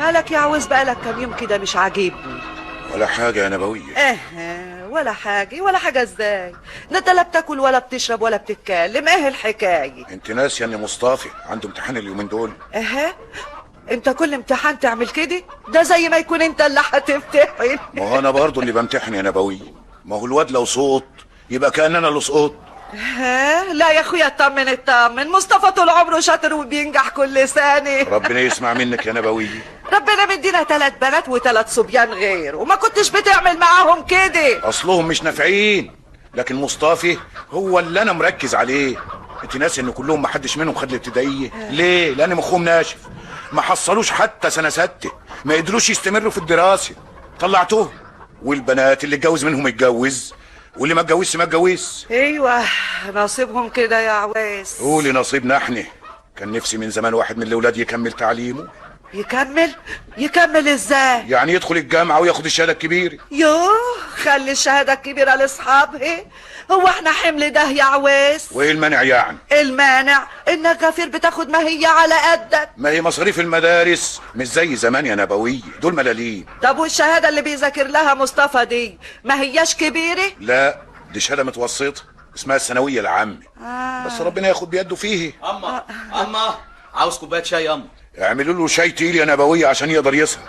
مالك يا عويس؟ بقالك كام يوم كده مش عاجبني. ولا حاجة يا نبوية. اه ولا حاجة؟ ولا حاجة ازاي؟ ده انت لا بتاكل ولا بتشرب ولا بتتكلم، ايه الحكاية؟ انت ناسية ان مصطفى عنده امتحان اليومين دول؟ اه انت كل امتحان تعمل كده؟ ده زي ما يكون انت اللي هتمتحن. ما هو انا برضو اللي بمتحن يا نبوية. ما هو الواد لو سقط يبقى كأن انا اللي سقطت. ها لا يا اخويا، اطمن اطمن، مصطفى طول عمره شاطر وبينجح كل سنة. ربنا يسمع منك يا نبوية. ربنا مدينا 3 بنات و3 صبيان غير، وما كنتش بتعمل معاهم كده. اصلهم مش نافعين، لكن مصطفى هو اللي انا مركز عليه. انت ناسي ان كلهم ما حدش منهم خد الابتدائية؟ ليه؟ لان مخهم ناشف، ما حصلوش حتى سنة 6، ما قدروش يستمروا في الدراسة، طلعتهم. والبنات اللي اتجوز منهم اتجوز، واللي ما اتجوزش ما اتجوزش. ايوه نصيبهم كده يا عويس. قولي نصيبنا احنا. كان نفسي من زمان واحد من الاولاد يكمل تعليمه. يكمل؟ يكمل ازاي؟ يعني يدخل الجامعة وياخد الشهادة الكبيرة. يوه، خلي الشهادة الكبيرة لاصحابها. هو احنا حمل ده يا عويس؟ وايه المانع يعني؟ المانع انك غفير بتاخد ما هي على قدك. ما هي مصاريف المدارس مش زي زمان يا نبوية، دول ملاليم. طب والشهادة اللي بيذاكر لها مصطفى دي ما هياش كبيرة؟ لا، دي شهادة متوسطه اسمها الثانوية العامة. بس ربنا ياخد بيده فيه. اما اما عاوز كوباية شاي اما. اعملوا له شاي تقيل يا نبوية عشان يقدر يسهر.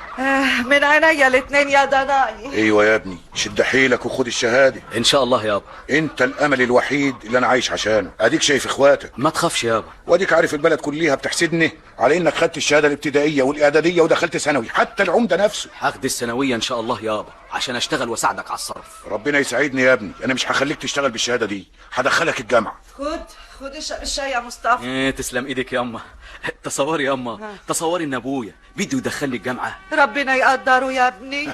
من عينيا الاتنين يا دناي. ايوه يا ابني، شد حيلك وخد الشهادة. ان شاء الله يابا. انت الامل الوحيد اللي انا عايش عشانه. اديك شايف اخواتك. ما تخافش يابا. واديك عارف البلد كلها بتحسدني على انك خدت الشهادة الابتدائية والاعداديه ودخلت ثانوي، حتى العمدة نفسه. هاخد الثانوية ان شاء الله يابا عشان اشتغل واساعدك على الصرف. ربنا يساعدني يا ابني، انا مش هخليك تشتغل بالشهادة دي، هدخلك الجامعة. خد خد الشاي يا مصطفى. ايه تسلم ايدك يا اما. تصوري يا اما، تصوري ان ابويا بده يدخلني الجامعة. ربنا يقدره يا ابني.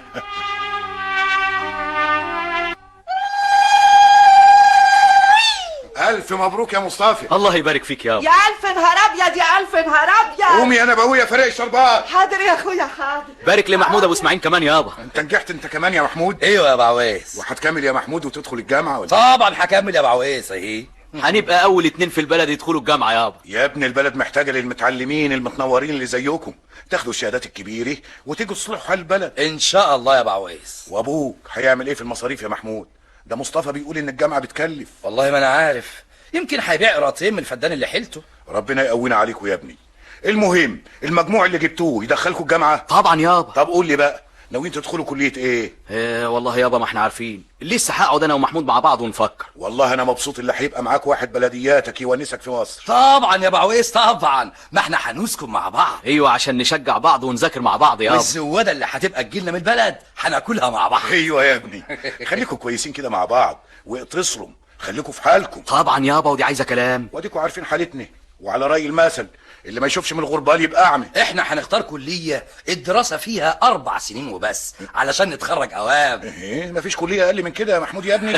الف مبروك يا مصطفى. الله يبارك فيك يابا. يا الف نهار ابيض، يا الف نهار ابيض. قومي يا نبوية فرق الشربات. حاضر يا اخويا حاضر. بارك لمحمود ابو اسماعيل كمان يابا. انت نجحت انت كمان يا محمود. ايوه يا ابو عويس. وهتكمل يا محمود وتدخل الجامعة ولا؟ طبعا هكمل يا ابو عويس. اهي هنبقى اول 2 في البلد يدخلوا الجامعة يابا. يا ابن البلد محتاجه للمتعلمين المتنورين اللي زيكم، تاخدوا الشهادات الكبيرة وتيجوا تصلحوا حال البلد. ان شاء الله يا ابو عويس. وابوك هيعمل ايه في المصاريف يا محمود؟ ده مصطفى بيقول ان الجامعة بتكلف. والله ما انا عارف، يمكن هيبيع قراطين من الفدان اللي حيلته. ربنا يقوينا عليكم يا ابني. المهم المجموع اللي جبتوه يدخلكم الجامعة؟ طبعا يابا. طب قول لي بقى، ناويين تدخلوا كليه ايه؟ إيه والله يابا ما احنا عارفين، لسه هقعد انا ومحمود مع بعض ونفكر. والله انا مبسوط اللي هيبقى معاك واحد بلدياتك يونسك في مصر. طبعا يا ابو عويس طبعا، ما احنا هنسكن مع بعض. ايوه عشان نشجع بعض ونذاكر مع بعض يابا. والزواده اللي هتبقى تجيلنا من البلد هناكلها مع بعض. ايوه يا ابني، خليكم كويسين كده مع بعض واقتصروا، خليكم في حالكم. طبعا يابا، ودي عايزه كلام. واديكم عارفين حالتنا، وعلى راي المثل اللي ما يشوفش من الغربال يبقى اعمى. احنا هنختار كلية الدراسة فيها 4 سنين وبس علشان نتخرج اوام. ايه مفيش كلية اقل من كده يا محمود يا ابني؟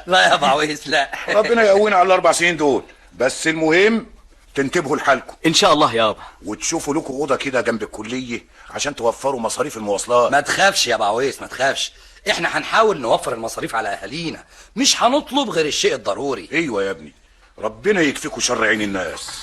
لا يا ابو عويس لا. ربنا يقوينا على ال4 سنين دول، بس المهم تنتبهوا لحالكم. ان شاء الله يابا. وتشوفوا لكم اوضة كده جنب الكلية عشان توفروا مصاريف المواصلات. ما تخافش يا ابو عويس ما تخافش، احنا هنحاول نوفر المصاريف على اهالينا، مش هنطلب غير الشيء الضروري. ايوه يا ابني، ربنا يكفيكوا شر عين الناس.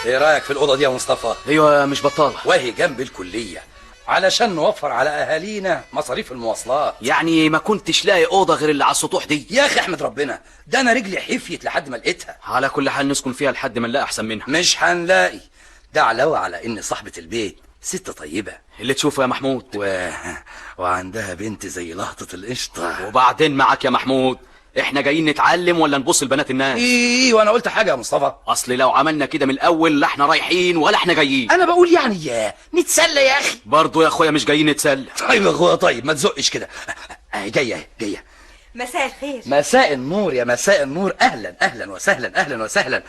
ايه رايك في الاوضة دي يا مصطفى؟ ايوه مش بطاله، وهي جنب الكلية علشان نوفر على اهالينا مصاريف المواصلات. يعني ما كنتش لاقي اوضة غير اللي على السطوح دي؟ يا اخي احمد ربنا، ده انا رجلي حفيت لحد ما لقيتها. على كل حال نسكن فيها لحد ما نلاقي احسن منها. مش هنلاقي، ده علاوه على ان صاحبه البيت ست طيبة. اللي تشوفه يا محمود. وعندها بنت زي لهطه القشطه. وبعدين معاك يا محمود، احنا جايين نتعلم ولا نبص لبنات الناس؟ ايه وانا قلت حاجة يا مصطفى؟ اصل لو عملنا كده من الاول لا احنا رايحين ولا احنا جايين. انا بقول يعني يا نتسلى يا اخي. برضه يا اخويا مش جايين نتسلى. طيب يا اخويا طيب ما تزقش كده. جاية جاية. مساء الخير. مساء النور يا مساء النور. اهلا اهلا وسهلا اهلا وسهلا.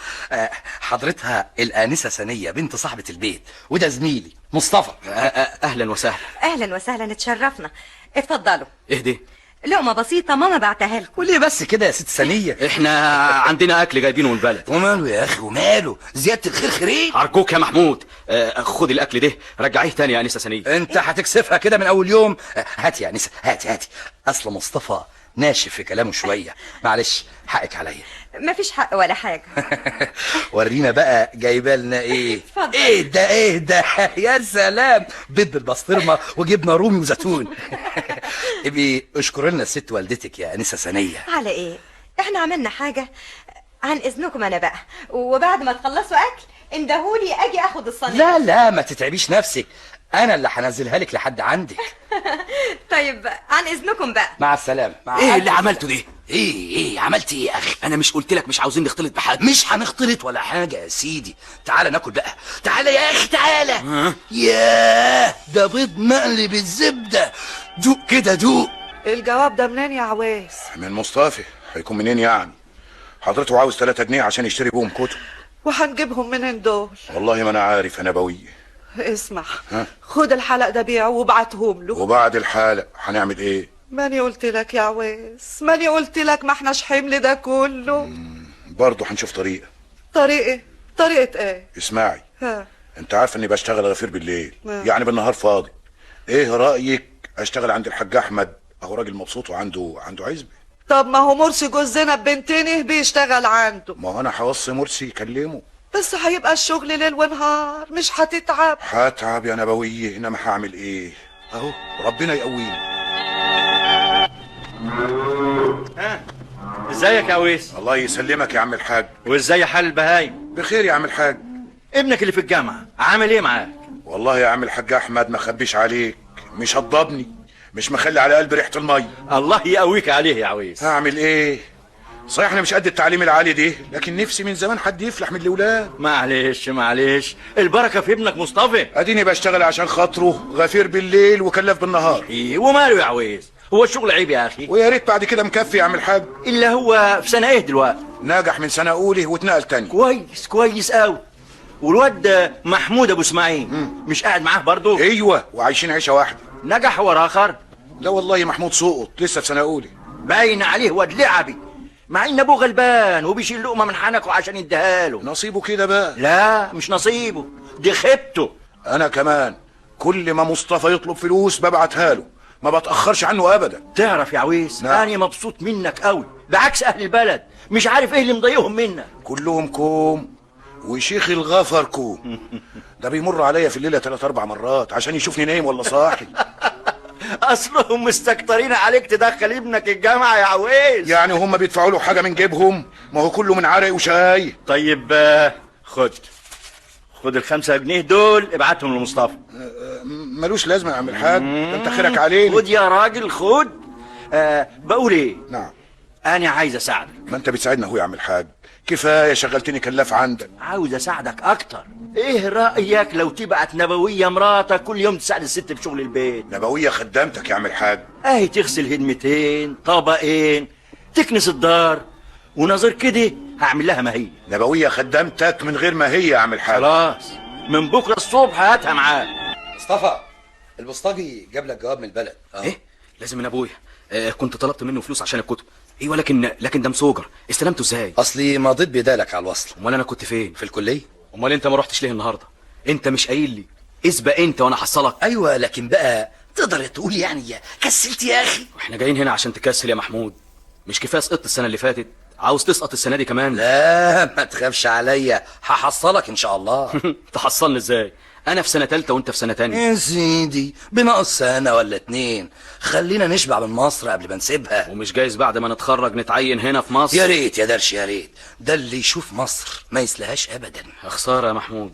حضرتها الانسة سنية بنت صاحبه البيت، وده زميلي مصطفى. اهلا وسهلا. اهلا وسهلا، اتشرفنا. اتفضلوا. اهدي لقمة بسيطة ماما بعتها لكم. وليه بس كده يا ست سنية؟ احنا عندنا اكل جايبينه من البلد. وماله يا اخي وماله، زيادة الخير خيرين. ارجوك يا محمود، خد الاكل ده رجعية تاني يا انسة سنية. انت هتكسفها كده من اول يوم. هاتي يا انسة، هاتي هاتي. اصل مصطفى ناشف في كلامه شوية، معلش حقك عليا. مفيش حق ولا حاجة. ورينا بقى جايبه لنا ايه. اتفضل. ايه ده ايه ده؟ يا سلام، بيض بالبسطرمه وجبنه رومي وزيتون. ابقي اشكر لنا الست والدتك يا انسه سنية. على ايه؟ احنا عملنا حاجة؟ عن اذنكم انا بقى، وبعد ما تخلصوا اكل اندهولي اجي اخد الصينية. لا لا ما تتعبيش نفسك، انا اللي هنزلها لك لحد عندك. طيب عن اذنكم بقى. مع السلامة. مع ايه اللي عملته ده؟ ايه عملت ايه يا اخي؟ انا مش قلت لك مش عاوزين نختلط بحد؟ مش هنختلط ولا حاجة يا سيدي. تعالى ناكل بقى، تعالى يا اخي تعالى. ياه ده بيض مقلي بالزبده، دوق كده دوق. الجواب ده منين يا عويس؟ من مصطفى. هيكون منين يعني؟ حضرته عاوز 3 جنيه عشان يشتري بيهم كتب. وهنجيبهم منين دول؟ والله ما انا عارف يا نبوية. اسمع، خد الحلق ده بيعه وابعتهم له. وبعد الحلق هنعمل ايه؟ ماني قلت لك يا عويس، ماني قلت لك ما احناش حمل ده كله. برضه هنشوف طريقه. طريقه؟ طريقه ايه؟ اسمعي، ها. انت عارفه اني بشتغل غفير بالليل، يعني بالنهار فاضي. ايه رايك اشتغل عند الحاج احمد؟ اهو راجل مبسوط وعنده عزبه. طب ما هو مرسي جوز زينب بنتين بيشتغل عنده. ما هو انا هوصي مرسي يكلمه. بس هيبقى الشغل ليل ونهار، مش هتتعب؟ هتعب يا نبوية، انما هعمل ايه؟ اهو ربنا يقويني. ها ازيك يا عويس؟ الله يسلمك يا عم الحاج. وازاي حال البهايم؟ بخير يا عم الحاج. ابنك اللي في الجامعة عامل ايه معاك؟ والله يا عم الحاج احمد ما خبيش عليك، مش هضبني، مش مخلي على قلبي ريحه المية. الله يقويك عليه يا عويس. هعمل ايه؟ صحيح احنا مش قد التعليم العالي دي، لكن نفسي من زمان حد يفلح من الاولاد. معلش معلش، البركة في ابنك مصطفى. اديني بشتغل عشان خاطره، غفير بالليل وكلاف بالنهار. ايه وماله يا عويس؟ هو الشغل عيب يا اخي؟ ويا ريت بعد كده مكفي يا عم الحاج. الا هو في سنة ايه دلوقتي؟ ناجح من سنة اولى واتنقل تاني. كويس كويس قوي. والواد محمود ابو اسماعيل مش قاعد معاه برضه؟ ايوه، وعايشين عيشه واحدة. نجح هو اخر؟ لا والله محمود سقط لسه في سنة اولى. باين عليه واد لعبي، مع ان ابوه غلبان وبيشيل لقمة من حنكه عشان يديها له. نصيبه كده بقى. لا مش نصيبه، دي خيبته. انا كمان كل ما مصطفى يطلب فلوس ببعتها له، ما بتاخرش عنه ابدا. تعرف يا عويس، نعم. انا مبسوط منك قوي، بعكس اهل البلد، مش عارف ايه اللي مضايقهم منك. كلهم كوم وشيخ الغفر كوم. ده بيمر عليا في الليلة 3 4 مرات عشان يشوفني نايم ولا صاحي. اصلهم مستكترين عليك تدخل ابنك الجامعة يا عويس. يعني هم بيدفعوا له حاجة من جيبهم؟ ما هو كله من عرق وشاي. طيب خد ال5 جنيه دول ابعتهم لمصطفى. ملوش لازمه يا عم الحاج، ده انت خيرك علينا. خد يا راجل خد. بقول ايه؟ نعم. انا عايز اساعدك. ما انت بتساعدنا اهو يا عم الحاج، كفاية شغلتني كلاف عندك. عاوز اساعدك اكتر. ايه رايك لو تبعت نبوية مراتك كل يوم تساعد الست في شغل البيت؟ نبوية خدامتك يا عم الحاج. اهي تغسل هدمتين طبقين، تكنس الدار، ونظر كده هعمل لها ما هي. نبوية خدامتك من غير ما هي يا عم الحاج. خلاص من بكره الصبح هاتها معاك. مصطفى البوسطجي جاب لك جواب من البلد. ايه لازم من ابويا. كنت طلبت منه فلوس عشان الكتب. ايه ولكن ده مسوجر، استلمته ازاي؟ اصلي مضيت بدالك على الوصل. امال انا كنت فين؟ في الكلية. امال انت ما رحتش ليه النهارده؟ انت مش قايل لي اسبق انت وانا حصلك؟ ايوه لكن بقى تقدر تقول يعني كسلت يا اخي. واحنا جايين هنا عشان تكسل يا محمود؟ مش كفاية سقطت السنة اللي فاتت، عاوز تسقط السنة دي كمان؟ لا ما تخافش عليا، هحصلك ان شاء الله. تحصلني ازاي؟ انا في سنة ثالثة وانت في سنة ثانية. يا سيدي بناقص سنة ولا 2، خلينا نشبع من مصر قبل ما نسيبها. ومش جايز بعد ما نتخرج نتعين هنا في مصر؟ يا ريت يا درش يا ريت، ده اللي يشوف مصر ما يسلهاش ابدا. خسارة يا محمود،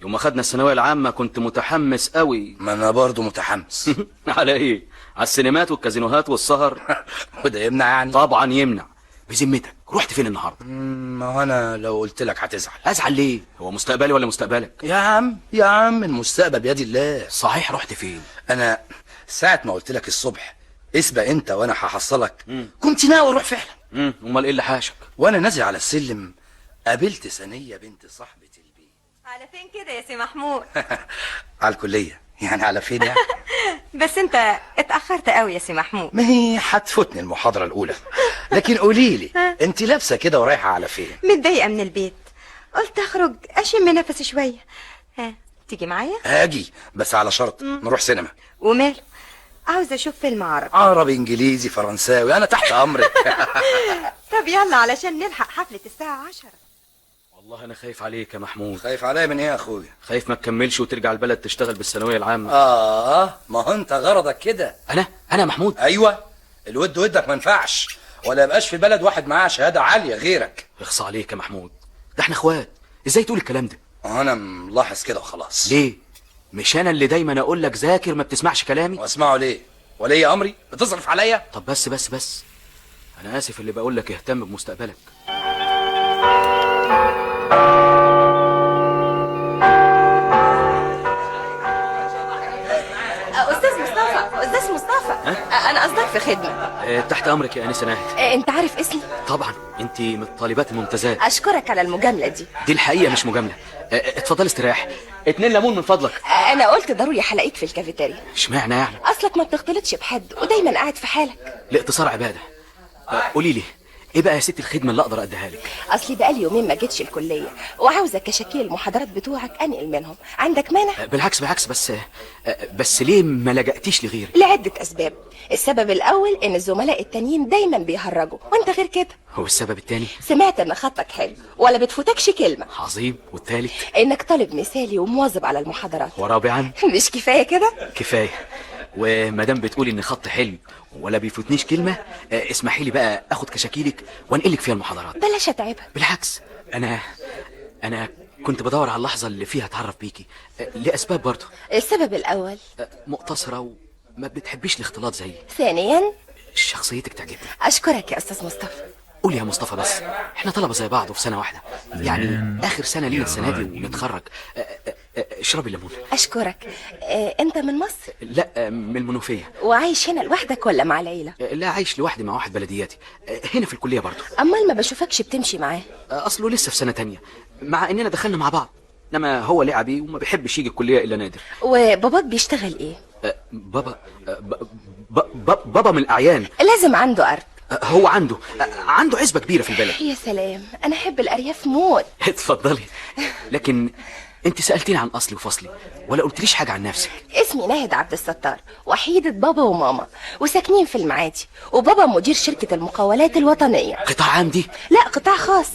يوم اخدنا الثانوية العامة كنت متحمس قوي. ما انا برضه متحمس. على ايه؟ على السينمات والكازينوهات والسهر. وده يمنع يعني؟ طبعا يمنع. بذمتك رحت فين النهارده؟ ما هو انا لو قلت لك هتزعل. ازعل ليه؟ هو مستقبلي ولا مستقبلك؟ يا عم يا عم المستقبل بيد الله. صحيح رحت فين؟ انا ساعة ما قلت لك الصبح اسبق انت وانا هحصلك، كنت ناوي اروح فعلا. امال ايه اللي حاشك؟ وانا نازل على السلم قابلت سنية بنت صاحبة البيت. على فين كده يا سي محمود؟ على الكلية. يعني على فين يعني؟ بس انت اتأخرت قوي يا سي محمود. ما هي هتفوتني المحاضرة الأولى. لكن قولي لي انت لابسة كده ورايحة على فين؟ متضايقة من البيت، قلت اخرج اشم نفسي شوية. ها تيجي معايا؟ هاجي بس على شرط، نروح سينما. وماله، عاوزه اشوف فيلم عربي. عربي، انجليزي، فرنساوي، انا تحت امرك. طب يلا علشان نلحق حفلة الساعة 10. والله انا خايف عليك يا محمود. خايف عليا من ايه يا اخويا؟ خايف ما تكملش وترجع البلد تشتغل بالثانويه العامة. ما هو انت غرضك كده. انا محمود؟ ايوه، الود ودك ما ينفعش، ولا يبقاش في البلد واحد معاه شهادة عالية غيرك. اخص عليك يا محمود، ده احنا اخوات، ازاي تقول الكلام ده؟ انا ملاحظ كده وخلاص. ليه؟ مش انا اللي دايما اقول لك ذاكر ما بتسمعش كلامي؟ واسمعه ليه؟ ولي امري بتصرف عليا؟ طب بس بس بس، انا اسف اللي بقول لك اهتم بمستقبلك. استاذ مصطفى، استاذ مصطفى، انا قصدك في خدمة. تحت امرك يا انسه ناهد. انت عارف اسمي؟ طبعا، انت من الطالبات الممتازات. اشكرك على المجاملة دي. دي الحقيقة مش مجاملة. اتفضل استريح. 2 ليمون من فضلك. انا قلت ضروري حلقيك في الكافيتيريا. اشمعنى يعني؟ اصلك ما بتختلطش بحد ودايما قاعد في حالك. الاقتصار عباده. قولي لي ايه بقى يا ستي الخدمة اللي اقدر اديها لك؟ اصلي بقالي يومين ما جيتش الكلية وعاوزه كشاكيل المحاضرات بتوعك انقل منهم، عندك مانع؟ بالعكس بالعكس، بس ليه ما لجأتيش لغيري؟ لعدة اسباب. السبب الاول ان الزملاء التانيين دايما بيهرجوا وانت غير كده. هو السبب التاني؟ سمعت ان خطك حلو ولا بتفوتكش كلمة. عظيم. والتالت؟ انك طالب مثالي ومواظب على المحاضرات. ورابعا؟ مش كفاية كده؟ كفاية. ومادام بتقولي ان خط حلو ولا بيفوتنيش كلمة، اسمحي لي بقى اخد كشاكيلك وانقلك فيها المحاضرات. بلاش اتعبها. بالعكس، انا كنت بدور على اللحظة اللي فيها اتعرف بيكي، لاسباب برضه. السبب الاول؟ مقتصرة وما بتحبيش الاختلاط زيي. ثانيا؟ شخصيتك تعجبني. اشكرك يا استاذ مصطفى. قول يا مصطفى، بس احنا طلبه زي بعض وفي سنة واحدة، يعني اخر سنة لينا السنة دي ونتخرج. اشربي الليمون. اشكرك. انت من مصر؟ لا، من المنوفية. وعايش هنا لوحدك ولا مع العيلة؟ لا، عايش لوحدي مع واحد بلدياتي هنا في الكلية برضه. امال ما بشوفكش بتمشي معاه؟ اصله لسه في سنة تانية، مع اننا دخلنا مع بعض، انما هو لعبي وما بيحبش يجي الكلية الا نادر. وباباك بيشتغل ايه؟ بابا بابا من الاعيان. لازم عنده ارض. هو عنده عزبة كبيرة في البلد. يا سلام، أنا أحب الأرياف موت. اتفضلي. لكن أنت سألتيني عن أصلي وفصلي ولا قلتليش حاجة عن نفسك. اسمي ناهد عبد الستار، وحيدة بابا وماما، وساكنين في المعادي، وبابا مدير شركة المقاولات الوطنية. قطاع عام دي؟ لا، قطاع خاص.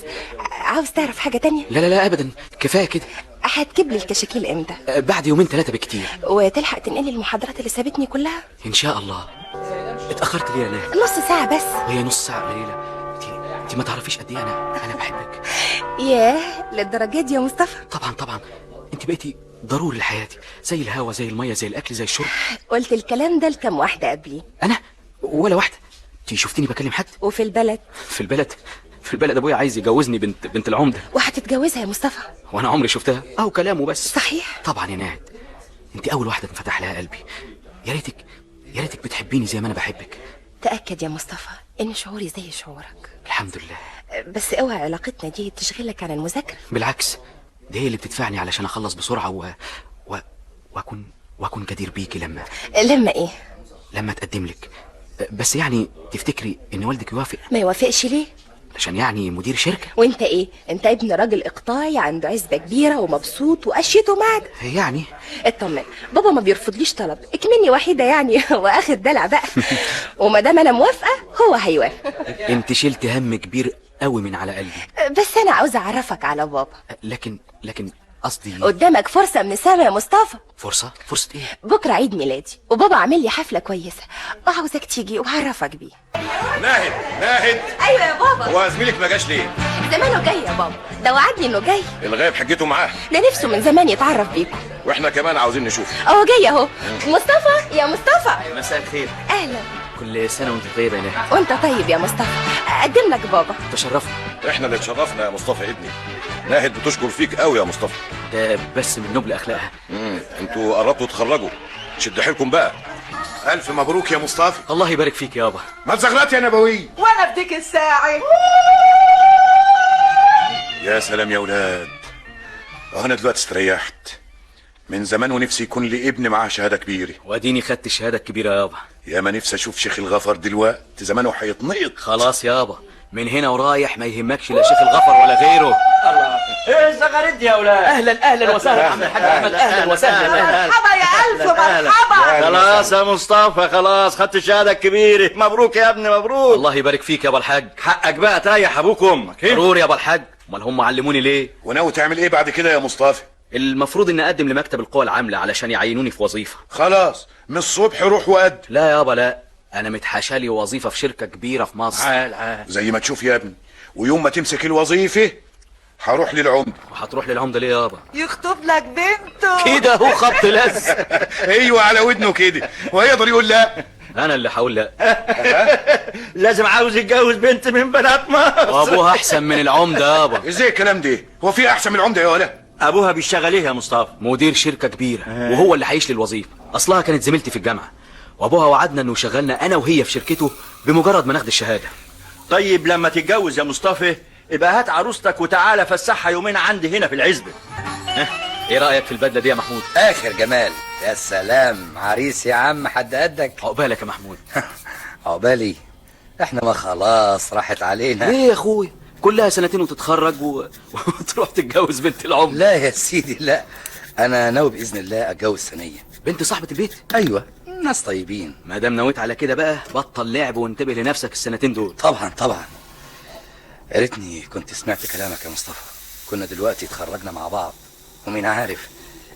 عاوز تعرف حاجة تانية؟ لا لا لا أبدا، كفاية كده. هتجيب لي الكشاكيل امتى؟ بعد 2 3 بكتير. وتلحق تنقلي المحاضرات اللي سابتني كلها؟ إن شاء الله. اتأخرت ليه يا ناهد؟ نص ساعة بس. وهي نص ساعة قليلة. انت ما تعرفيش قد ايه انا بحبك. ياه، للدرجة دي يا مصطفى؟ طبعا طبعا، انت بقيتي ضروري لحياتي، زي الهوا، زي المية، زي الاكل، زي الشرب. قلت الكلام ده لكم واحدة قبلي؟ انا ولا واحدة. انت شفتيني بكلم حد؟ وفي البلد؟ في البلد، في البلد ابويا عايز يجوزني بنت العمدة. وهتتجوزها يا مصطفى؟ وانا عمري شفتها، اهو كلامه بس. صحيح؟ طبعا يا ناهد، انت اول واحدة انفتح لها قلبي. يا ريتك يا ريتك بتحبيني زي ما انا بحبك. تأكد يا مصطفى ان شعوري زي شعورك. الحمد لله. بس اوعى علاقتنا دي تشغلك عن المذاكرة. بالعكس، دي هي اللي بتدفعني علشان اخلص بسرعة واكون جدير بيكي لما ايه؟ لما اتقدم لك. بس يعني تفتكري ان والدك يوافق؟ ما يوافقش ليه؟ عشان يعني مدير شركة. وانت ايه؟ انت ابن راجل اقطاعي عنده عزبة كبيرة ومبسوط وقشيته معاك. يعني اطمن، بابا ما بيرفضليش طلب، اكمني وحيدة يعني واخد دلع بقى. وما دام انا موافقة هو هيوافق. انت شلت هم كبير قوي من على قلبي. بس انا عاوزة اعرفك على بابا. لكن قصدي قدامك فرصة من السما يا مصطفى. فرصة؟ فرصة ايه؟ بكرة عيد ميلادي وبابا عامل لي حفلة كويسة وعاوزك تيجي وهعرفك بيه. ناهد ناهد. ايوه يا بابا. هو زميلك ما جاش ليه؟ زمانه جاي يا بابا، ده وعدني انه جاي. الغايب حجته معاه. ده نفسه من زمان يتعرف بيكم. واحنا كمان عاوزين نشوفه. اهو جاي اهو. مصطفى يا مصطفى. مساء الخير. اهلا. كل سنة وانت طيبة يا ناهد. وانت طيب يا مصطفى. اقدم لك بابا. تشرفنا. احنا اللي اتشرفنا يا مصطفى ابني. ناهد بتشكر فيك قوي يا مصطفى. ده بس من نبل اخلاقها. انتوا قربتوا تتخرجوا، شد حيلكم بقى. الف مبروك يا مصطفى. الله يبارك فيك يابا. ما تزغرط يا نبوي. وانا بديك الساعة. يا سلام يا ولاد، انا دلوقتي استريحت. من زمان ونفسي يكون لي ابن معاه شهادة كبيرة. واديني خدت الشهادة الكبيرة يابا. يا ما نفسي اشوف شيخ الغفر دلوقتي، زمانه هيتنقط. خلاص يابا، من هنا ورايح ما يهمكش لا شيخ الغفر ولا غيره. الله ايه الزغاريد دي يا اولاد؟ اهلا اهلا وسهلا يا عم الحاج احمد، اهلا وسهلا. مرحبا يا الف مرحبا. خلاص يا مصطفى، خلاص خدت الشهادة الكبيرة، مبروك يا ابني مبروك. الله يبارك فيك يا ابو الحاج. حقك بقى تريح ابوك وامك. ضروري يا ابو الحاج، امال هم علموني ليه؟ وناوي تعمل ايه بعد كده يا مصطفى؟ المفروض ان اقدم لمكتب القوى العاملة علشان يعينوني في وظيفة. خلاص من الصبح روح وقدم. لا يابا لا، انا متحاشالي وظيفة في شركة كبيرة في مصر. عال عال زي ما تشوف يا ابني، ويوم ما تمسك الوظيفة هروح للعمده. وهتروح للعمده ليه يابا؟ يخطب لك بنته كده هو خبط لزق. ايوه على ودنه كده، وهيقدر يقول لا؟ انا اللي هقول لا. لازم عاوز يتجوز بنت من بنات مصر. وابوها احسن من العمدة يابا. ازاي الكلام ده؟ هو في احسن من العمدة يا ولا؟ ابوها بيشتغل ايه يا مصطفى؟ مدير شركة كبيرة، وهو اللي هيشلي الوظيفة. اصلها كانت زميلتي في الجامعة، وابوها وعدنا انه شغلنا انا وهي في شركته بمجرد ما ناخد الشهادة. طيب لما تتجوز يا مصطفى يبقى هات عروستك وتعالى فسحها يومين عندي هنا في العزبة. ايه رايك في البدلة دي يا محمود؟ اخر جمال. يا سلام، عريس يا عم، حد قدك. عقبالك يا محمود. عقبالي؟ احنا ما خلاص راحت علينا. ليه يا اخويا؟ كلها سنتين وتتخرج وتروح تتجوز بنت العمدة. لا يا سيدي لا، انا ناوي باذن الله اتجوز ثانية. بنت صاحبه البيت؟ ايوه، ناس طيبين. ما دام نويت على كده بقى بطل لعب وانتبه لنفسك السنتين دول. طبعا طبعا. يا ريتني كنت سمعت كلامك يا مصطفى، كنا دلوقتي اتخرجنا مع بعض، ومين عارف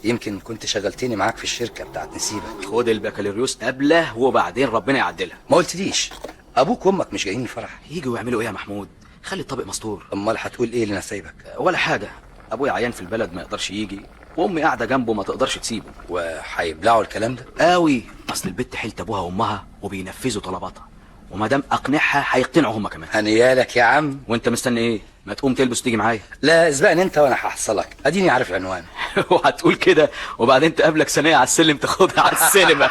يمكن كنت شغلتني معاك في الشركة بتاعت نسيبك. خد البكالوريوس قبله وبعدين ربنا يعدلها. ما قلتليش ابوك وامك مش جايين الفرح؟ يجوا يعملوا ايه يا محمود؟ خلي الطبق مستور. امال هتقول ايه لنسايبك؟ ولا حاجة، ابويا عيان في البلد ما يقدرش يجي، وامي قاعدة جنبه ما تقدرش تسيبه. وهيبلعوا الكلام ده؟ قوي، اصل البت حيلة ابوها وامها وبينفذوا طلباتها، وما دام اقنعها هيقتنعوا هما كمان. هنيالك يا عم. وانت مستني ايه؟ ما تقوم تلبس تيجي معايا. لا اسبقني انت وانا هحصلك، اديني عارف العنوان. وهتقول كده وبعدين تقابلك ثانية على السلم تاخدها على السينما.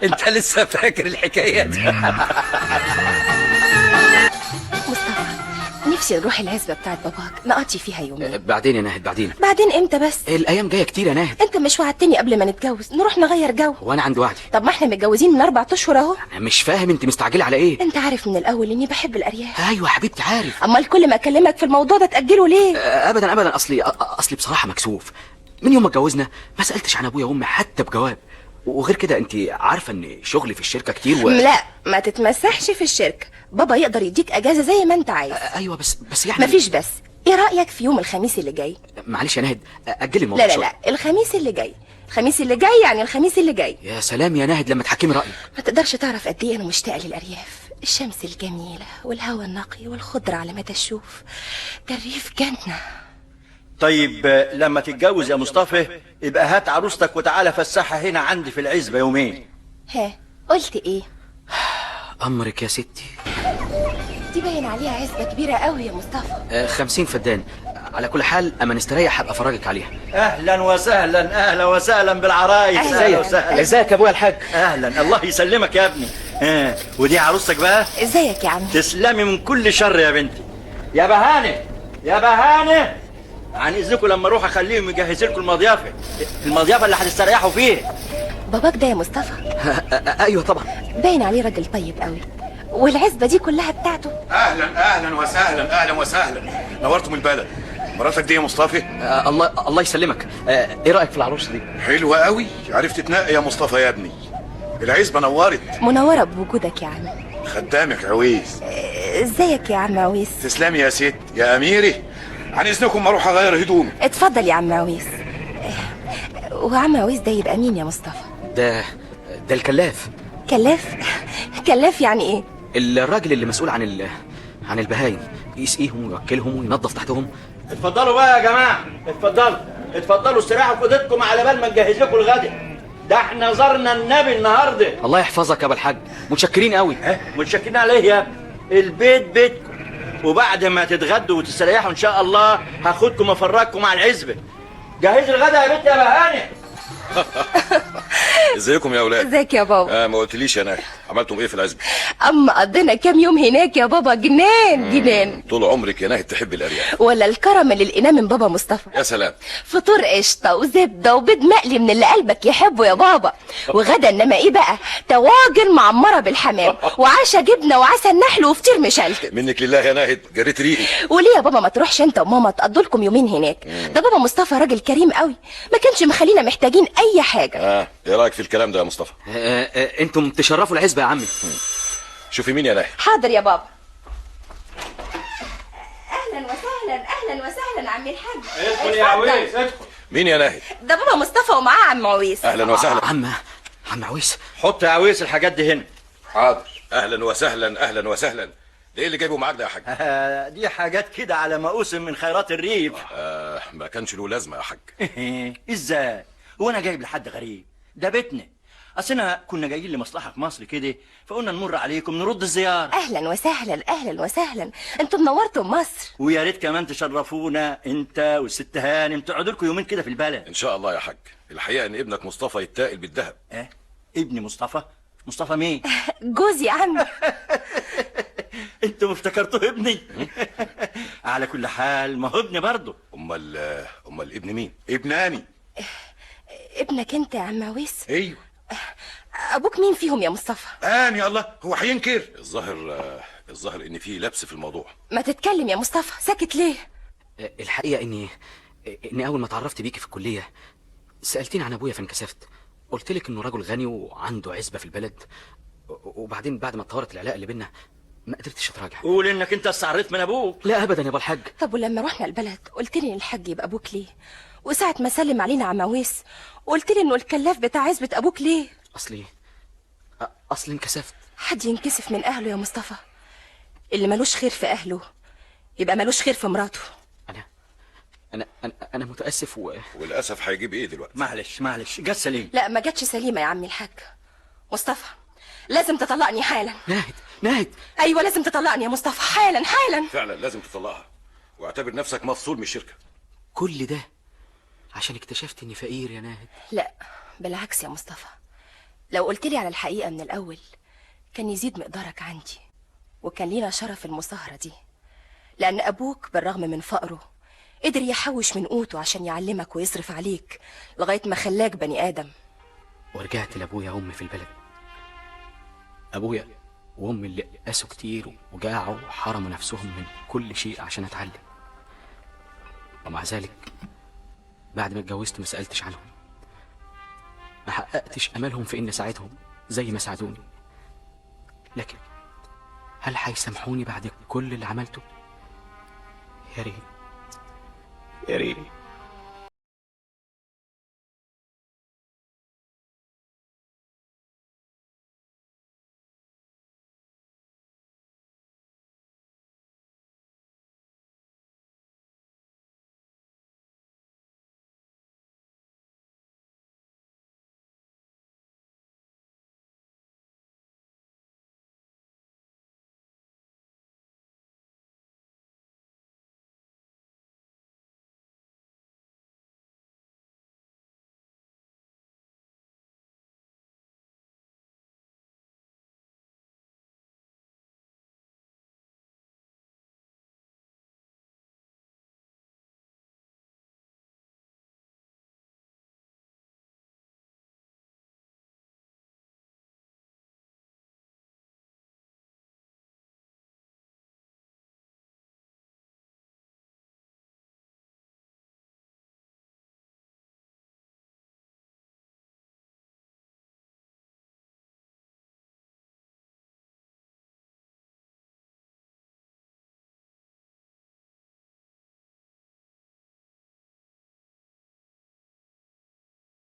انت لسه فاكر الحكاية دي؟ مصطفى نفسي نروح العزبة بتاعت باباك نقضي فيها يومين. بعدين يا ناهد، بعدين. بعدين امتى بس؟ الايام جاية كتير يا ناهد. انت مش وعدتني قبل ما نتجوز نروح نغير جو؟ وانا عندي وعدي. طب ما احنا متجوزين من 4 اشهر اهو. انا مش فاهم انت مستعجلة على ايه؟ انت عارف من الاول اني بحب الارياف. ايوه حبيبتي عارف. امال كل ما اكلمك في الموضوع ده تاجله ليه؟ ابدا ابدا، اصلي بصراحة مكسوف. من يوم ما اتجوزنا ما سالتش عن ابويا وامي حتى بجواب، وغير كده انت عارفه ان شغلي في الشركة كتير لا ما تتمسحش في الشركة، بابا يقدر يديك اجازه زي ما انت عايز. ايوه بس يعني مفيش بس. ايه رايك في يوم الخميس اللي جاي؟ معلش يا ناهد اجلي الموضوع. لا لا لا، الخميس اللي جاي، الخميس اللي جاي، يعني الخميس اللي جاي. يا سلام يا ناهد لما تحكمي رايك. ما تقدرش تعرف قد ايه انا مشتاقة للارياف، الشمس الجميلة والهواء النقي والخضره على مدى الشوف، ده الريف جنة. طيب لما تتجوز يا مصطفى يبقى هات عروستك وتعالى فسحها هنا عندي في العزبة يومين. ها قلت ايه؟ امرك يا ستي. دي باين عليها عزبه كبيرة قوي يا مصطفى. 50 فدان. على كل حال اما نستريح هبقى افرجك عليها. اهلا وسهلا، اهلا وسهلا بالعرايس. اهلا وسهلا. ازيك يا ابويا الحاج؟ اهلا، الله يسلمك يا ابني. ودي عروستك بقى؟ ازيك يا عمي؟ تسلمي من كل شر يا بنتي. يا بهانه يا بهانه، عن اذنكم لما اروح اخليهم يجهزوا لكم المضيافه، المضيافه اللي هتستريحوا فيها. باباك ده يا مصطفى؟ ايوه طبعا. باين عليه راجل طيب قوي، والعزبه دي كلها بتاعته. اهلا اهلا وسهلا، اهلا وسهلا، نورتم البلد. مراتك دي يا مصطفى؟ الله يسلمك. ايه رايك في العروسة دي؟ حلوة قوي، عرفت تنقي يا مصطفى يا ابني. العزبة نورت. منورة بوجودك يا عم. خدامك عويس. ازيك يا عم عويس؟ تسلمي يا ست يا اميري. عن اذنكم اروح اغير هدومي. اتفضل يا عم عويس. وعم عويس ده يبقى مين يا مصطفى؟ ده الكلاف. كلاف؟ كلاف يعني ايه؟ الراجل اللي مسؤول عن البهايم، يسقيهم ويوكلهم وينظف تحتهم. اتفضلوا بقى يا جماعة، اتفضلوا اتفضلوا استريحوا في اوضتكم على بال ما نجهز لكم الغدا. ده احنا زرنا النبي النهارده. الله يحفظك يا ابو الحاج، متشكرين قوي. متشكرين عليه يا ابني، البيت بيتكم، وبعد ما تتغدوا وتستريحوا ان شاء الله هاخدكم افرجكم على العزبة. جهزي الغدا يا بنت يا بهانه. ازيكم يا اولاد؟ ازيك يا بابا؟ ما قلتليش يا ناهد، عملتم ايه في العزبة؟ اما قضينا كام يوم هناك يا بابا، جنان جنان. طول عمرك يا ناهد تحب الارياف. ولا الكرم اللي لقيناه من بابا مصطفى. يا سلام، فطور قشطه وزبده وبيض مقلي من اللي قلبك يحبه يا بابا، وغدا انما ايه بقى، طواجن معمره بالحمام، وعشا جبنه وعسل نحل وفطير مشلتت. منك لله يا ناهد، جريت ريقي. وليه يا بابا ما تروحش انت وماما تقضوا لكم يومين هناك؟ ده بابا مصطفى راجل كريم قوي، ما كانش مخلينا محتاجين اي حاجة. ايه رايك في الكلام ده يا مصطفى؟ انتم تشرفوا العزبة يا عمي. شوفي مين يا ناهد. حاضر يا بابا. اهلا وسهلا، اهلا وسهلا عمي الحاج. ادخل يا عويس، ادخل. مين يا ناهد؟ ده بابا مصطفى ومعاه عم عويس. اهلا وسهلا. عم عويس. حط يا عويس الحاجات دي هنا. حاضر. اهلا وسهلا، اهلا وسهلا. ده ايه اللي جايبه معاك ده يا حاج؟ دي حاجات كده على ما اوسم من خيرات الريف. ما كانش له لازمه يا حاج. ازاي؟ هو انا جايب لحد غريب؟ ده بيتنا. اصلنا كنا جايين لمصلحة في مصر كده، فقلنا نمر عليكم نرد الزيارة. اهلا وسهلا، اهلا وسهلا، انتم نورتم مصر. ويا ريت كمان تشرفونا انت والست هانم، تقعدوا لكم يومين كده في البلد. ان شاء الله يا حاج. الحقيقة ان ابنك مصطفى يتاقل بالذهب. ابني مصطفى؟ مصطفى مين؟ جوزي يا عم. انتوا افتكرتوه ابني؟ على كل حال ما هو ابني برضه. امال ابن مين؟ ابناني. ابنك انت يا عم عويس؟ ايوه. ابوك مين فيهم يا مصطفى؟ اني الله، هو هينكر؟ الظاهر ان في لبس في الموضوع. ما تتكلم يا مصطفى، ساكت ليه؟ الحقيقة اني اول ما اتعرفت بيكي في الكلية سالتيني عن ابويا فانكسفت، قلت لك انه رجل غني وعنده عزبه في البلد، وبعدين بعد ما اتطورت العلاقة اللي بينا ما قدرتش اتراجع. قول انك انت استعريت من ابوك. لا ابدا يا ابو الحاج. طب ولما رحنا البلد قلت لي ان الحاج يبقى ابوك ليه؟ وساعة ما سلم علينا عم عويس قلت لي انه الكلاف بتاع عزبه ابوك ليه؟ اصلي انكسفت. حد ينكسف من اهله يا مصطفى؟ اللي ملوش خير في اهله يبقى ملوش خير في مراته. انا انا انا, أنا متاسف وللاسف هيجيب ايه دلوقتي؟ معلش جت سليم. لا ما جاتش سليمة يا عمي الحاج. مصطفى لازم تطلقني حالا. ناهد. ايوه لازم تطلقني يا مصطفى، حالا حالا. فعلا لازم تطلقها، واعتبر نفسك مفصول من الشركة. كل ده عشان اكتشفت اني فقير يا ناهد؟ لا بالعكس يا مصطفى، لو قلت لي على الحقيقة من الاول كان يزيد مقدارك عندي، وكان لينا شرف المساهره دي، لان ابوك بالرغم من فقره قدر يحوش من قوته عشان يعلمك ويصرف عليك لغاية ما خلاك بني ادم. ورجعت لابويا وامي في البلد. ابويا وامي اللي قاسوا كتير وجاعوا وحرموا نفسهم من كل شيء عشان اتعلم، ومع ذلك بعد ما اتجوزت ما سألتش عنهم، ما حققتش املهم في اني اساعدهم زي ما ساعدوني. لكن هل هيسامحوني بعد كل اللي عملته؟ يا ريت يا ريت.